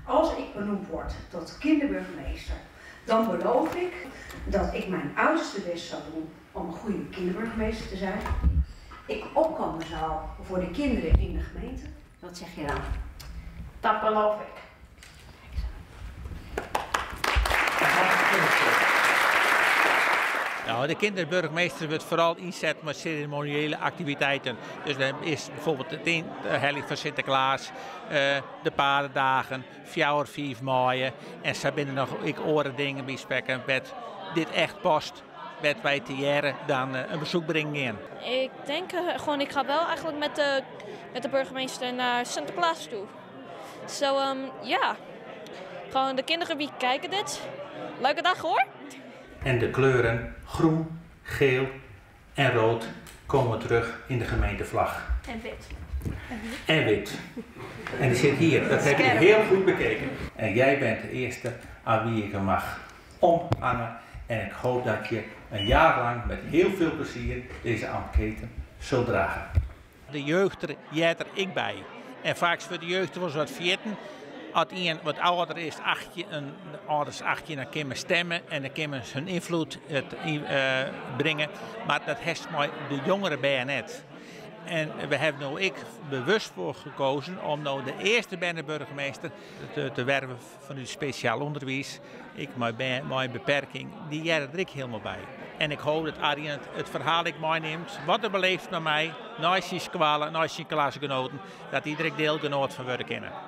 Als ik benoemd word tot kinderburgemeester, dan beloof ik dat ik mijn uiterste best zal doen om een goede kinderburgemeester te zijn. Ik opkomen zal voor de kinderen in de gemeente. Wat zeg je dan? Dat beloof ik. Nou, de kinderburgemeester wordt vooral ynset mei seremoniële aktiviteiten. Dus dan is bijvoorbeeld de helling fan Sinteklaas, de paardendagen, 4, 5 maaie. En sa binne der noch ek oare dingen by spekken wêr't dit echt past, wêr't wy tegearre dan in besoek bringen gean. Ik denk gewoon, ik ga wel eigenlijk met de burgemeester naar Sinterklaas toe. Zo, ja. Gewoon de kinderen die kijken dit. Leuke dag, hoor. En de kleuren groen, geel en rood komen terug in de gemeentevlag. En wit. En wit. En die zit hier. Dat heb je heel goed bekeken. En jij bent de eerste aan wie ik hem mag omhangen. En ik hoop dat je een jaar lang met heel veel plezier deze ambtketen zult dragen. De jeugd er, jij er ik bij. En vaak voor de jeugd was wat vierten. Als iemand wat ouder is, 18, een ouders 18, dan kunnen stemmen en dan kunnen ze hun invloed het brengen. Maar dat heeft maar de jongeren bij net. En we hebben nu ik bewust voor gekozen om nou de eerste burgemeester te werven van het speciaal onderwijs. Ik met mijn beperking, die jij er ik helemaal bij. En ik hoop dat Arjen het verhaal ik meeneemt, wat er beleeft naar mij, naar zijn kwalen, naar zijn klasgenoten, dat iedereen deelgenoot van worden kennen.